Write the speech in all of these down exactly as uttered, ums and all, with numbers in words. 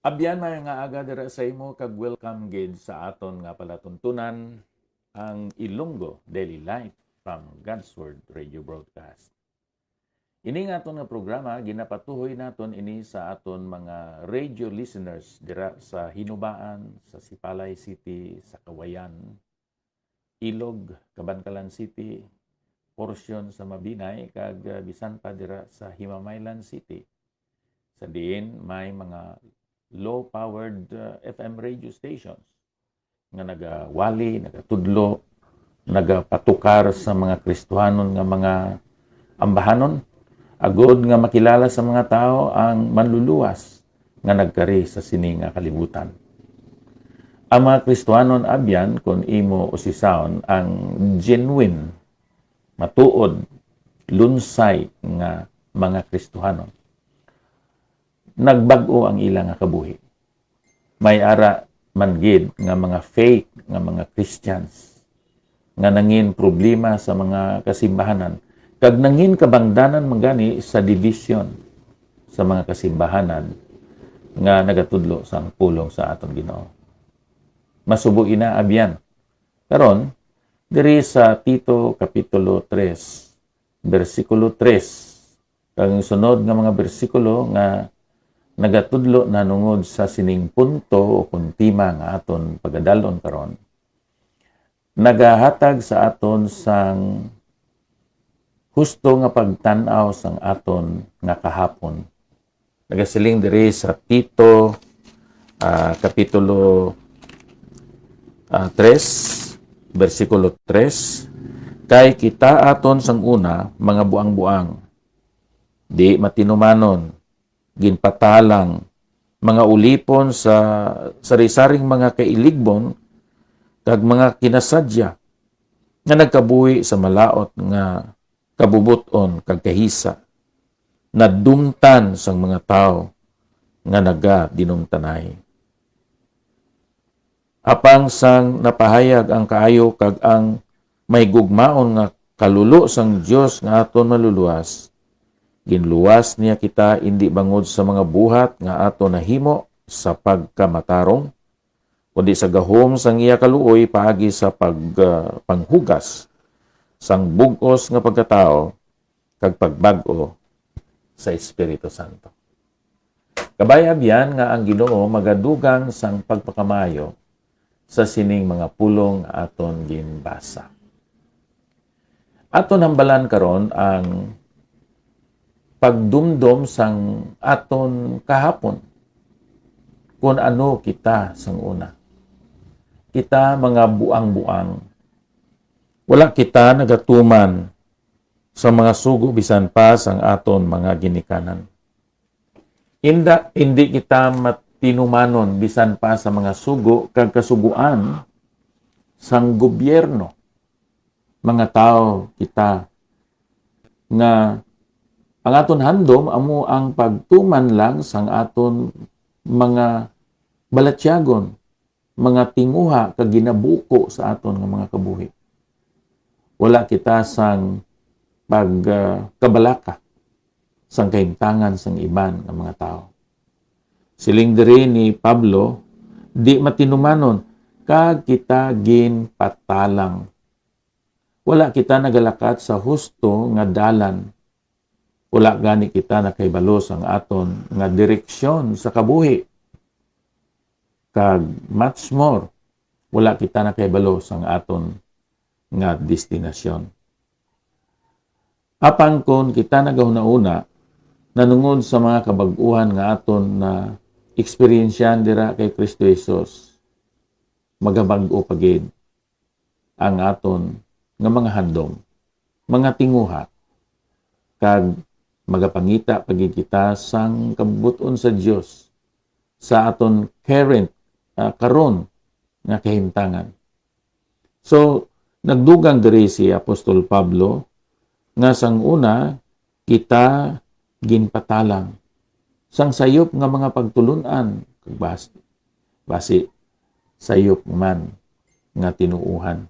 Abyan, may nga aga dira sa imo, kag welcome gid sa aton nga palatuntunan, ang Ilonggo Daily Life from God's Word Radio Broadcast. Ini nga aton nga programa, ginapatuhoy naton ini sa aton mga radio listeners dira sa Hinubaan, sa Sipalay City, sa Kawayan, Ilog, Kabankalan City, porsyon sa Mabinay, kag, ah, bisan pa dira sa Himamaylan City, sa diin may mga low-powered, ah, F M radio stations nga nagawali, nagatudlo, nagapatukar sa mga Kristohanon nga mga ambahanon, agod nga makilala sa mga tawo ang Manluluwas nga nagkari sa sini nga kalibutan. Ang mga Kristohanon, abyan, kon imo usisahon, ang genuine, matuod, lunsay nga mga Kristohanon, nagbag-o ang ila nga kabuhi. May ara man gid nga mga fake nga mga Christians nga nangin problema sa mga kasimbahanan, kag nangin kabangdanan man gani sa division sa mga kasimbahanan nga nagatudlo sang pulong sa aton Ginoo. Masubo ina, abyan. Karon, diri sa Tito Kapitulo tres, bersikulo tres, kag ang sunod nga mga bersikulo nga nagatudlo nanungod sa sining punto o kon tema nga aton pagadalon karon, nagahatag sa aton sang husto nga pagtan-aw sang aton nga kahapon. Nagasiling diri sa Tito, ah, Kapitulo, ah, tres, bersikulo tres, "Kay kita aton sang una mga buang-buang, di matinumanon, ginpatalang, mga ulipon sa sari-saring mga kailigbon kag mga kinasadya, nga nagkabuhi sa malaut nga kabubot-on kag kahisa, nadumtan sang mga tawo nga nagadinumtanay. Apang sang napahayag ang kaayo kag ang mahigugmaon nga kalulo sang Dios nga aton Manluluwas, ginluwas niya kita indi bangod sa mga buhat nga aton nahimo sa pagkamatarong, kundi sa gahom sang iya kaluoy paagi sa pag-, ah, panghugas sang bug-os nga pagkatawo kag pagbag-o sa Espiritu Santo." Kabay, abyan, nga ang Ginoo magadugang sang pagpakamaayo sa sining mga pulong nga aton ginbasa. Aton hambalan karon ang pagdumdom sang aton kahapon, kun ano kita sang una. Kita mga buang-buang. Wala kita nagatuman sa mga sugo bisan pa sang aton mga ginikanan. Inda, indi kita matinumanon bisan pa sa mga sugo kag kasugoan sang gobyerno. Mga tawo kita nga ang aton handom amo ang pagtuman lang sang aton mga balatyagon, mga tinguha kag ginabuko sa aton nga mga kabuhi. Wala kita sang pag, ah, kabalaka sang kahimtangan sang iban nga mga tawo. Siling diri ni Pablo, "Di matinumanon, kag kita ginpatalang." Wala kita nagalakat sa husto nga dalan. Wala gani kita nakahibalo sang aton nga direksyon sa kabuhi. Kag much more, wala kita nakahibalo sang aton nga destinasyon. Apang kon kita nagahunahuna nanungod sa mga kabag-uhan nga aton na eksperyensyahan dira kay Kristo Jesus, magabag-o pa gid ang aton nga mga handom, mga tinguha, kag magapangita pa gid kita sang kabubot-on sa Dios sa aton current, ah, karon nga kahimtangan. So, nagdugang diri si Apostol Pablo nga sang una kita ginpatalang sang sayop nga mga pagtulon-an, kag bas-, basi sayop man nga tinuohan.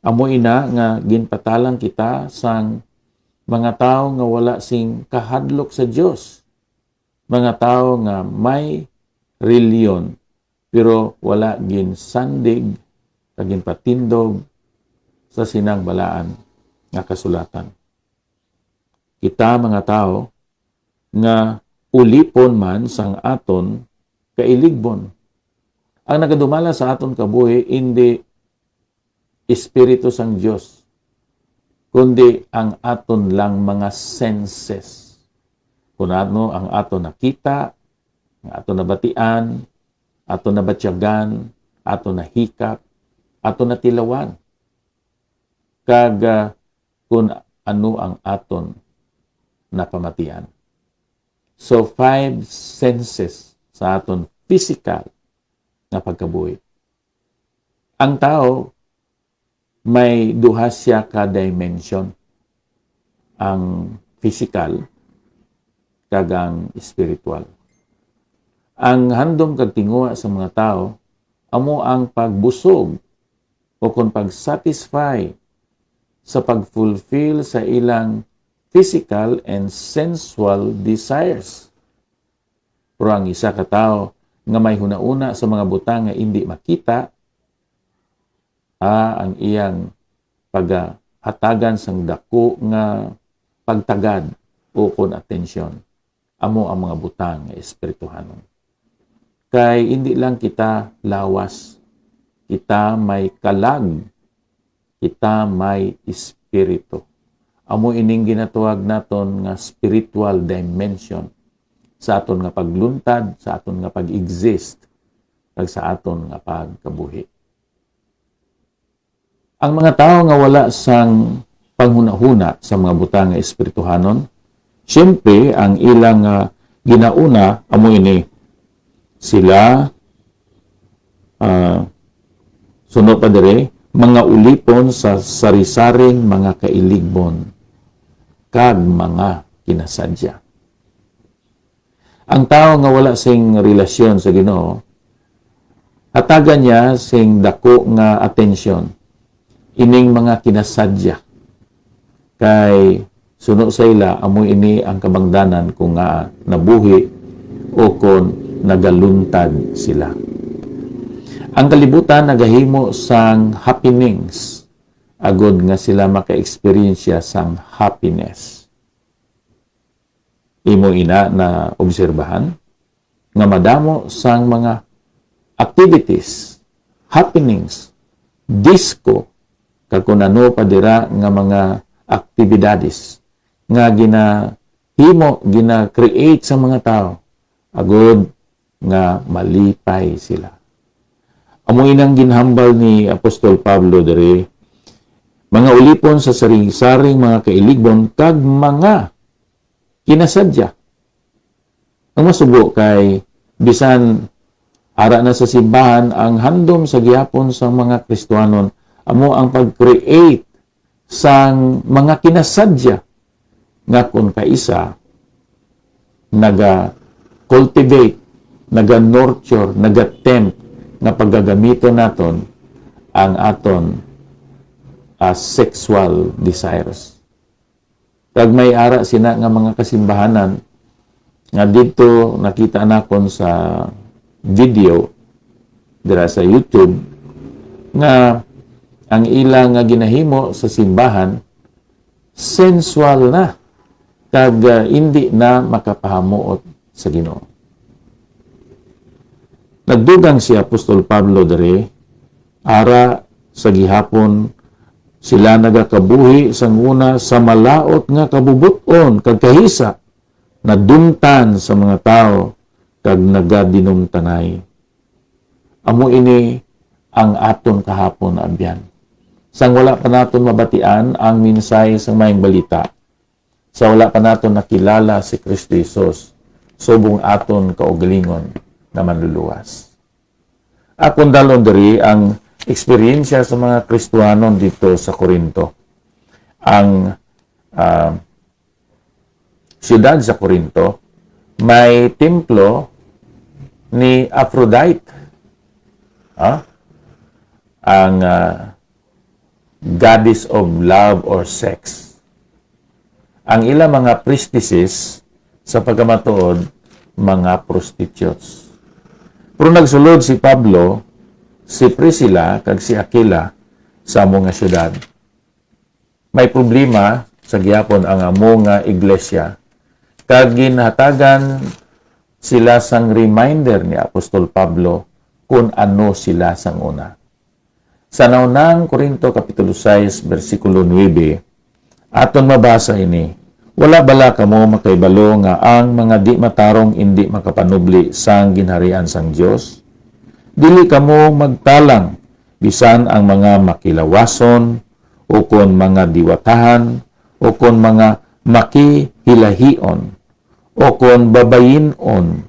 Amo ina nga ginpatalang kita sang mga tawo nga wala sing kahadlok sa Dios, mga tawo nga may reliyon, pero wala ginsandig kag ginpatindog sa sinang balaan nga kasulatan. Kita, mga tawo, nga ulipon man sang aton kailigbon. Ang nagadumala sa aton kabuhi indi Espiritu sang Dios, kundi ang aton lang mga senses. Kun ano ang aton nakita, ang aton nabatian, aton nabatyagan, aton nahikap, aton natilawan, kag, ah, kun ano ang aton napamatian. So, five senses sa aton physical nga pagkabuhi. Ang tawo may duha siya ka dimension, ang physical kag ang spiritual. Ang handom kag tinguha sa mga tawo amo ang pagbusog o kon pag-satisfy sa pag-fulfill sa ilang physical and sensual desires. Pero ang isa ka tawo nga may hunahuna sa mga butang nga indi makita, ah, ang iyang paghatagan sang dako nga pagtagad ukon atensyon, amo ang mga butang nga espirituhanon. Kay indi lang kita lawas, kita may kalag, kita may espiritu. Amo ining ginatawag naton nga spiritual dimension sa aton nga pagluntad, sa aton nga pag-exist, kag sa aton nga pagkabuhi. Ang mga tawo nga wala sang panghunahuna sa mga butang nga espirituhanon, siyempre, ang ilang, ah, ginauna amo ini. Sila, ah, suno pa diri, mga ulipon sa sari-saring mga kailigbon kag mga kinasadya. Ang tawo nga wala sing relasyon sa Ginoo, hatagan niya sing dako nga atensyon ining mga kinasadya, kay suno sa ila, amo ini ang kabangdanan kung nga nabuhi o kon nagaluntad sila. Ang kalibutan nagahimo sang happenings agod nga sila maka-experience sang happiness. Imo ina na obserbahan nga madamo sang mga activities, happenings, disco, kag kun ano pa dira nga mga aktibidades nga ginahimo, gina-create sa mga tawo agud nga malipay sila. Amo inang ginhambal ni Apostol Pablo diri, mga ulipon sa sari-saring mga kailigbon kag mga kinasadya. Ang masubo kay bisan ara na sa simbahan, ang handom sa gihapon sang mga Kristiyanon amo ang pag-create sang mga kinasadya nga kun kaisa naga-cultivate, naga-nurture, naga-tempt nga pagagamiton naton ang aton, ah, sexual desires. Kag may ara sina nga mga kasimbahanan nga didto nakita nakon sa video dira sa YouTube nga ang ila nga ginahimo sa simbahan sensual na kag, ah, indi na makapahamuot sa Ginoo. Nagdugang si Apostol Pablo diri, ara sa gihapon sila nagakabuhi sang una sa malaut nga kabubot-on kag kahisa, nadumtan sa mga tawo kag nagadinumtanay. Amo ini ang aton kahapon, abyan. Sang wala pa naton mabatian ang mensahe sang Maayong Balita, sa wala pa naton nakilala si Kristo Jesus subong aton kaugalingon nga Manluluwas. Akon dalon diri ang eksperyensya sa mga Kristiyanon didto sa Corinto. Ang, ah, siyudad sa Corinto may templo ni Aphrodite. Ha? Ang, ah, goddess of love or sex. Ang ila mga priestesses sa pagkamatuod, mga prostitutes. Pero nagsulod si Pablo, si Priscilla, kag si Aquila sa amo nga syudad. May problema sa gihapon ang amo nga iglesia, kag ginhatagan sila sang reminder ni Apostol Pablo kun ano sila sang una. Sa naunang Corinto Kapitulo sais, bersikulo nuebe, aton mabasa ini, "Wala bala kamo makahibalo nga ang mga di matarong indi makapanubli sang ginharian sang Dios? Dili kamo magtalang, bisan ang mga makilawason, ukon mga diwatahan, ukon mga makihilahion, ukon babayin-on,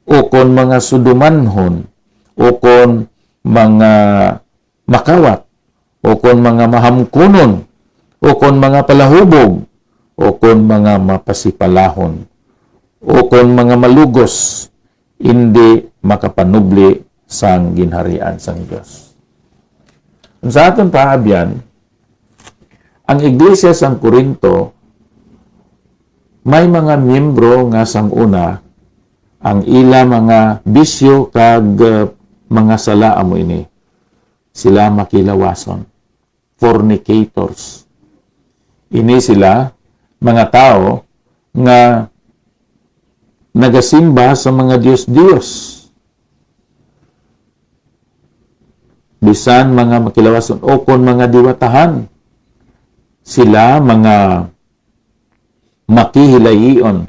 ukon mga sudumanhon, ukon mga makawat, ukon mga mahamkunon, ukon mga palahubog, ukon mga mapasipalahon, ukon mga malugos, indi makapanubli sang ginharian sang Dios." Sa aton pa, abyan, ang iglesia sang Corinto, may mga miyembro nga sang una, ang ila mga bisyo kag, uh, mga sala amo ini. Sila makilawason, fornicators. Ini sila mga tawo nga nagasimba sa mga dios-dios. Bisan mga makilawason o kon mga diwatahan, sila mga makihilahion,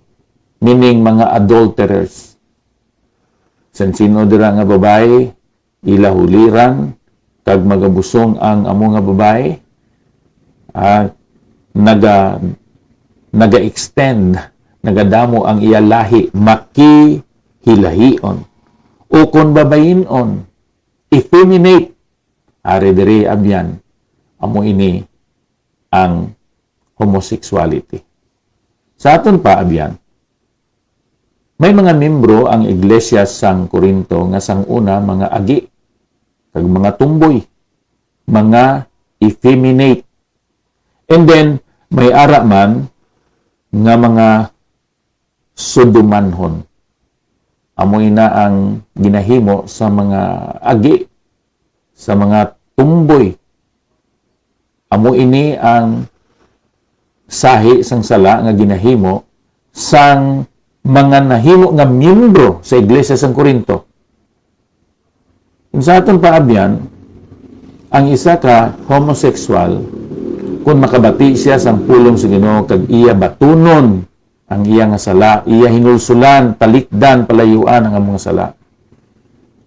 meaning mga adulterers. San sino dira nga babayi, ila huliran, kag magabusong ang amo nga babayi, ah, naga-, naga-extend, nagadamo ang iya lahi, makihilahion, ukon babayin-on, effeminate. Ari diri, abyan, amo ini ang homosexuality. Sa aton pa, abyan, may mga membro ang iglesia sang Corinto nga sang una mga agi, kag mga tumboy, mga effeminate. And then, may ara man nga mga sudumanhon. Amo ina ang ginahimo sa mga agi, sa mga tumboy. Amo ini ang sahi sang sala nga ginahimo sang mga nahimo nga miyembro sa iglesia sang Corinto. Kung sa aton paabyan, ang isa ka homosexual, kung makabati siya sang pulong sa Ginoo kag iya batunon ang iya nga sala, iya hinulsulan, talikdan, palayuan ang among sala,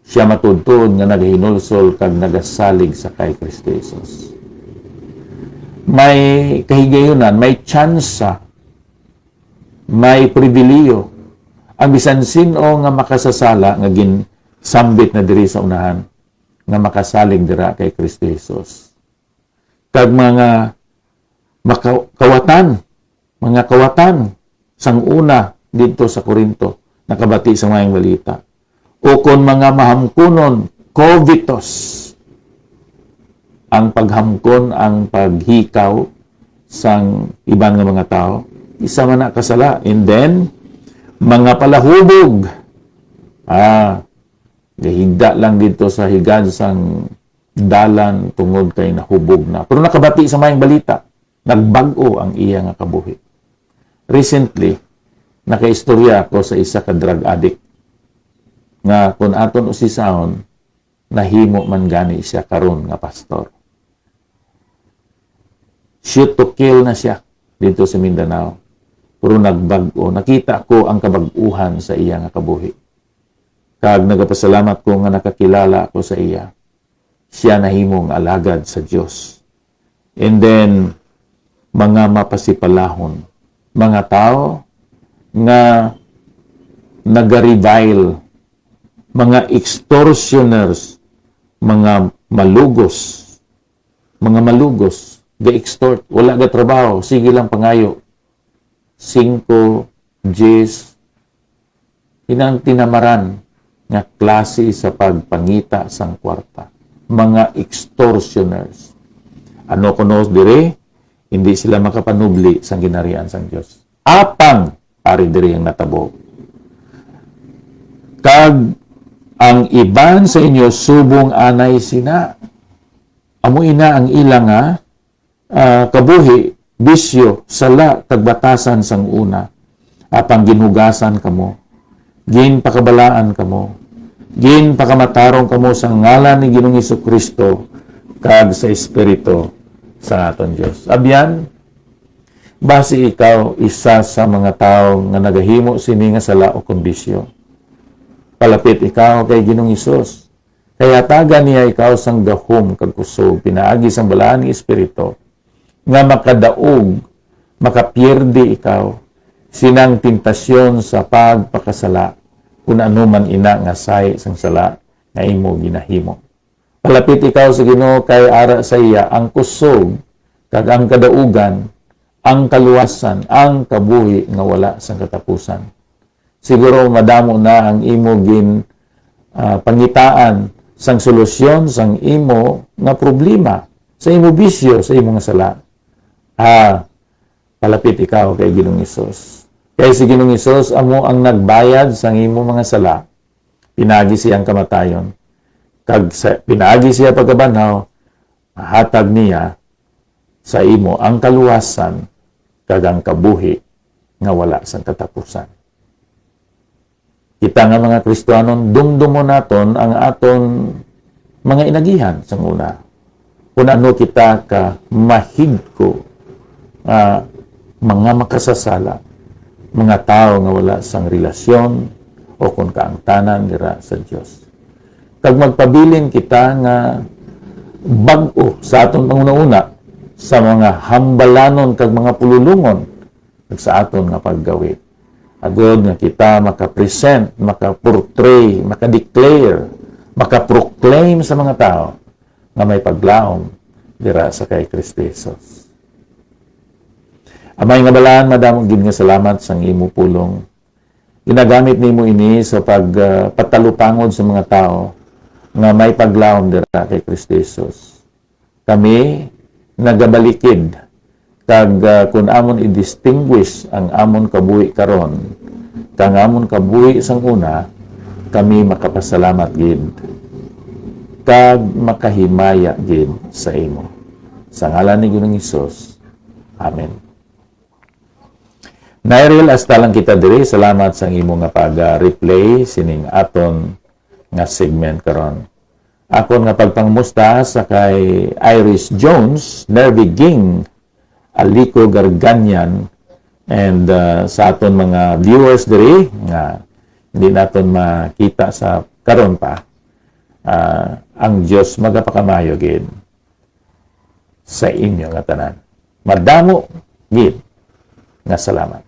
siya matuod-tuod nga nagahinulsol kag nagasalig sa kay Kristo Jesus. May kahigayunan, may tsansa, may pribilihiyo ang bisan sin-o nga makasasala nga ginsambit na diri sa unahan nga makasalig dira kay Kristo Jesus. Kag mga maka-, kawatan, mga kawatan sang una didto sa Corinto nakabati sa Maayong Balita, ukon mga mahamkunon, covetous, ang paghamkon, ang paghikaw sang iban nga mga tawo, isa man na ka sala. And then, mga palahubog, ah, gahigda lang didto sa higad sang dalan tungod kay nahubog na. Pero nakabati sa Maayong Balita, nagbag-o ang iya nga kabuhi. Recently, nakaistorya ako sa isa ka drug addict nga, kung aton usisahon, nahimo man gani siya karon nga pastor. Shoot to kill na siya didto sa Mindanao. Pero nagbag-o. Nakita ko ang kabag-uhan sa iya nga kabuhi. Kag nagapasalamat ko nga nakakilala ako sa iya. Siya nahimong alagad sa Dios. And then, mga mapasipalahon, mga tawo nga nagarevile, mga extortioners, mga malugos, mga malugos, ga-extort, wala ga trabaho, sige lang pangayo. Singko, diyes, inang tinamaran nga klase sa pagpangita sang kwarta, mga extortioners. Ano kuno diri? Hindi sila makapanubli sang ginharian sang Dios. Apang ari diri ang natabo. Kag Ang iban sa inyo subong anay sina. Amo ina ang ila nga, ah, kabuhi, bisyo, sala, kag batasan sang una. Apang ginhugasan kamo, ginpakabalaan kamo, ginpakamatarong kamo sa ngalan ni Ginoong Jesu-Cristo kag sa Espiritu sa aton Dios. Abyan, basi ikaw isa sa mga tawo nga nagahimo sini nga sala o kon bisyo. Palapit ikaw kay Ginoong Hesus, kay hatagan niya ikaw sang gahom kag kusog pinaagi sang Balaan nga Espiritu, nga makadaog, makapierde ikaw sinang tentasyon sa pagpakasala, kun ano man ina nga sahi sang sala nga imo ginahimo. Palapit ikaw sa Ginoo, kay ara sa iya ang kusog kag ang kadaugan, ang kaluwasan, ang kabuhi nga wala sang katapusan. Siguro madamo na ang imo gin, ah, pangitaan sang solusyon sang imo nga problema, sa imo bisyo, sa imo nga sala. Ah, palapit ikaw kay Ginoong Hesus. Kay si Ginoong Hesus amo ang nagbayad sang imo mga sala, pinagi siya ang kamatayon. Kag sa, pinagi siya pagkabanhaw, mahatag niya sa imo ang kaluwasan kag ang kabuhi nga wala sang katapusan. Kita nga mga Kristiyanon, dumdumon naton ang aton mga inagihan sang una. Kun ano kita ka mahigko nga mga makasasala, mga tawo nga wala sang relasyon o kon kaangtanan dira sa Dios. Kag magpabilin kita nga bag-o sa aton panghunahuna sa mga hambalanon kag mga pululongon kag sa aton nga paggawi, agod nga kita maka-present, maka-portray, maka-declare, maka-proclaim sa mga tawo nga may paglaom dira sa kay Kristo Jesus. Amay nga Balaan, madamo gid nga salamat sang imo pulong. Ginagamit nimo ini sa pag, ah, patalupangod sa mga tawo nga may paglaom dira kay Kristo Jesus. Kami nagabalikid, kag, ah, kun amon i-distinguish ang amon kabuhi karon kag ang amon kabuhi sang una, kami makapasalamat gid kag makahimaya gid sa imo. Sa ngalan ni Ginoong Hesus. Amen. Nairil, hasta lang kita diri. Salamat sang imo nga pag-replay sining aton nga segment karon. Akon nga pagpangumusta sa kay Iris Jones, Nervy Ging, Alico Garganian, and, uh, sa aton mga viewers diri nga hindi naton makita sa karon pa, uh, ang Dios magapakamayo gid sa inyo nga tanan. Madamo gid nga salamat.